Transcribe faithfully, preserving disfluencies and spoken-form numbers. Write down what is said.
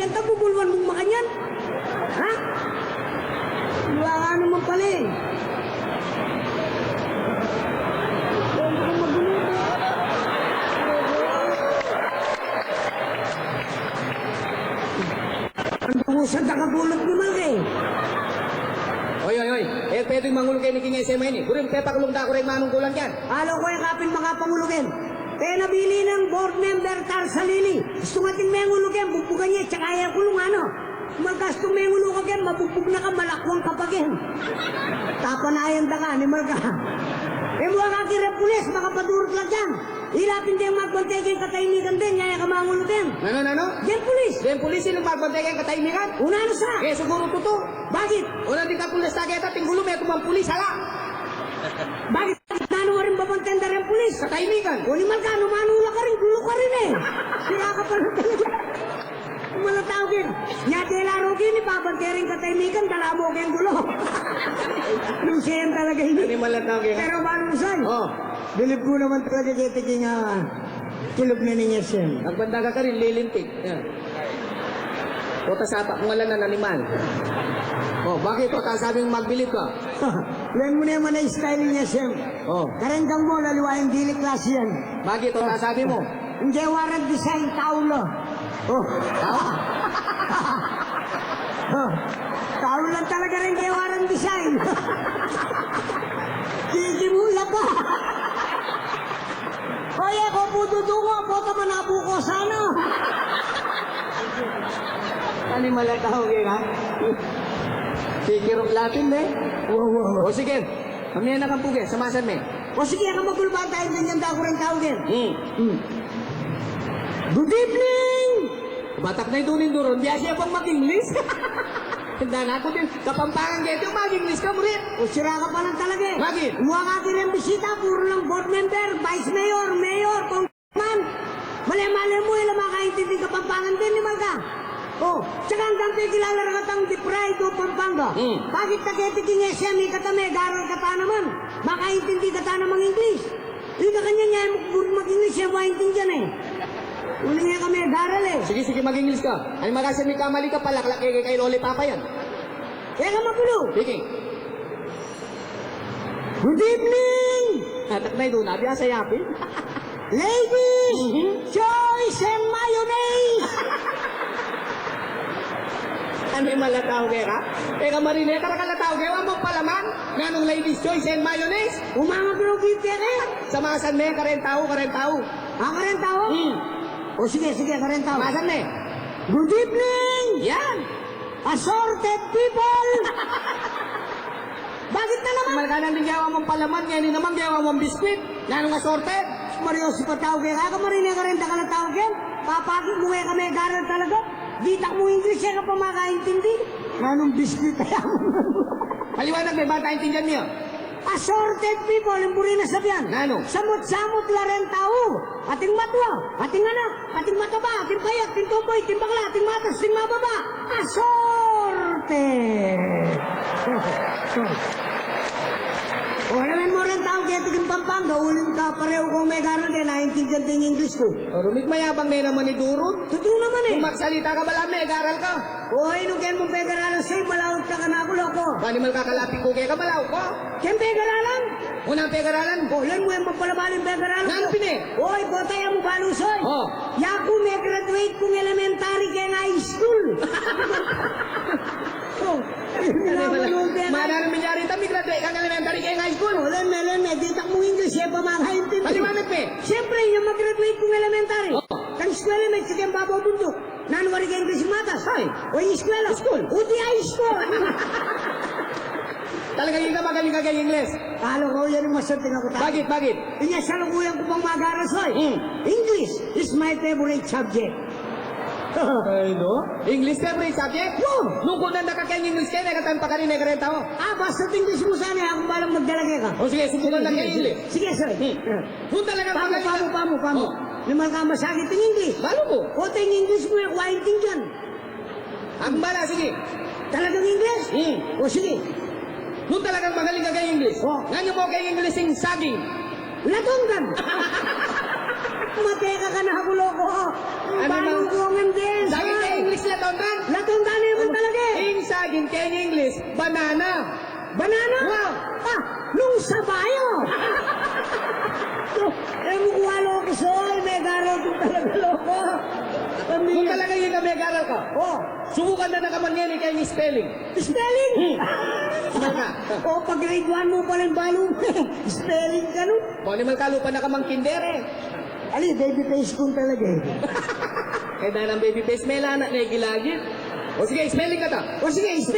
Yan, tabubulwan mung makanyan. Ha? Wala ka naman pala eh. Ang bangusan, nakagulat ni Mark eh. Oy, oy, oy. E pwedeng mangulu keni king S M ini. Buring pepakulung da ku reng manungkulan keni. Alo ku e kapin makapangulu keni. Penabilin nang board member Tarsalili. Gustu nang ating mengulu keni, bugbugan ye, tsaka ye kulung, ano. Magkastu mengulu ka keni, mabugbug na ka, malakwang ka pa keni. Tapanayan da ka, animal ka. E mu ka kira pulis, makapadurut la keni. Ila pin deng magbantay keng katahimikan deng, nya e ka mangulu keni. Nanu, nanu? Deng pulis. Deng pulis, ilang magbantay keng katahimikan? O nanu sa? E, siguru tutu. Bakit? O nanu, deng kapulis ta keta, ating gulu, metung mang pulis, ala. Bakit? Nanu waring babantayan da reng pulis? Katahimikan. O animal ka, nung manula ka rin, gulu ka rin e. Sira ka pala talaga. Animal a tau keni. Nya dela ro keni, babantay reng katahimikan, dala mu keng gulu. Lusiyan talaga ini. Animal a tau keni. Pero Manong Soy, o, bilib ku naman talaga keti king, ah, kilub na ning S M. Magbanta ka karin, lilintik. Yan. Pota sapa, kung ala na animal. O, bakit? Pota sabi mung magbilib ka. Yan mu naman a style ning S M. O. Kareng gang mu, laliwa yang dili klase yan. Bakit? Pota sabi mu. Ing gewa rang design, tau la. O. Tau? O. Tau la talaga reng gewa rang design. Kikimula pa. Oye, ko pu dudu ko, pota manabu ko sana. Animal a tau keni, ha? Kikiruk latin, e. Wo, wo, wo. O, sige. Mamie na kang puge, samasan me. O, sige, e ka magulu, bantay, ganyan da ku reng tau keni. Hmm. Hmm. Good evening! Batak na itu ning duron, biasa ya pang mag-English. Tanda na ku din, Kapampangan keti, mag-English ka, murit. O, sira ka pa lang talaga e. Bakit? Mua ka keng bisita, puru lang board member, vice mayor, mayor, congressman. Male-male mu, e la makaintinding Kapampangan din, animal ka. O, tsaka anggang pekilala ra katang The Pride of Pampanga. Hmm. Bakit ta keti king S M, ikata megaral kata naman. Makaintindi kata namang English. Ika kanyan, nya e mu buring mag-English, e mu aintindian e. Uling e ka megaral e. Sige, sige, mag-English ka. Ay, magasa mikamali ka, palaklak e keka i Loli Papa yan. E ka magulu. Sige. Good evening! Atak na, idun na, biasa ya pin. Ladies, mhm, choice and mayonnaise! Animal a tau keka? E ka marine, karakal a tau keka, wa mung palaman? Nanung ladies choice and mayonnaise? Umangat na ugit keka? Samasan me, kareng tau, kareng tau. Ah, kareng tau? Hmm. O, sige, sige, kareng tau. Samasan me. Good evening! Yan! Assorted people! Bakit na naman? Malkanan din gewa mung palaman, ngeni naman gewa mung biskwit. Nanung assorted? Marios pa tau keka, ka marine, kareng dakal a tau keni. Papakit mu e ka megaral talaga. Ditak mu English, e ka pa makaintindi. Nanung biskwit? Paliwanag me, bang aintindian mi, o. Assorted people, ing buri na sabian. Nanu? Samut-samut la reng tau. Ating matua, ating anak, ating mataba, ating payat, ating tomboy, ating bakla, ating matas, ating mababa. Assorted! O, lawen mu reng tau keti king Pampanga, uling kapareho kong megaral de, naintindian de ing English ku. O, rumit, mayabang ne naman i Durut. Tutu naman e. Kung magsalita ka, balamu megaral ka. Oy, nung keng mung pegaralan, Soy, malaut ka kanaku, loko. Ba, animal ka, kalapit ku keka, malaut ka. Keng pegaralan? Unang pegaralan? O, lawen mu yang magpalabal ing pegaralan. Nanu pin e? Oy, bota, e mu balu, Soy. O. Yaku, me-graduate kung elementary keng high school. O, animal a tau. Mananu minyari ta, me-graduate kang elementary keng high school? O, lawen me, lawen me, ditak mung English, e pa makaintindi. Paliwanag me. Siyempre, yang mag-graduate kung elementary. O. Keng eskwela, me, tsaka king babo bunduk. Nanu wari keng English ing matas? Ay. O, ing eskwela? School. O di high school. Talagang ika magaling ka keng English? Kalokoyan ing masanting aku tayo. Bakit, bakit? Inya salukuyan ku pang mag-aral, Soy. Hmm. English is my favorite subject. Ay, no? English favorite subject? Yo! Nung kunan da ka keng English keni, e ka tang pakarine kareng tau. Ah, basta English mu sana, e, akung balang magdala keka. O sige, subukan na keng English. Sige, Soy. Hmm. Nung talagang magaling ka. Pamu, pamu, pamu. O. Animal ka, masakit ing English. Balu ku. Pota ing English mu, e ku aintindian. Akung bala, sige. Talagang English? Hmm. O, sige. Nung talagang magaling ka keng English. O. Nanu mu keng English ing saging? Latongan. Mate ka kanaku, loko. Animal. Balu ku ngan din. Saging keng English, latongan. Latundan ne man talaga e. Ing saging keng English, banana. Banana? Wow. Ah, nung sabayo. So, e mu ku, loko, so, e, megaral ku talaga, loko. Kung talaga ing megaral ka. O. Subukan na naman ngeni keng spelling. Spelling? Hmm. Subukan na. O, pag-grade one mu pa rin balu. Spelling ka, no? Boni mal kalupa na ka mang kinder e. Ali, baby face ku talaga e. Kaya nang baby face, mela na, ne gilagid. O sige, spelling ka ta. O sige, spelling.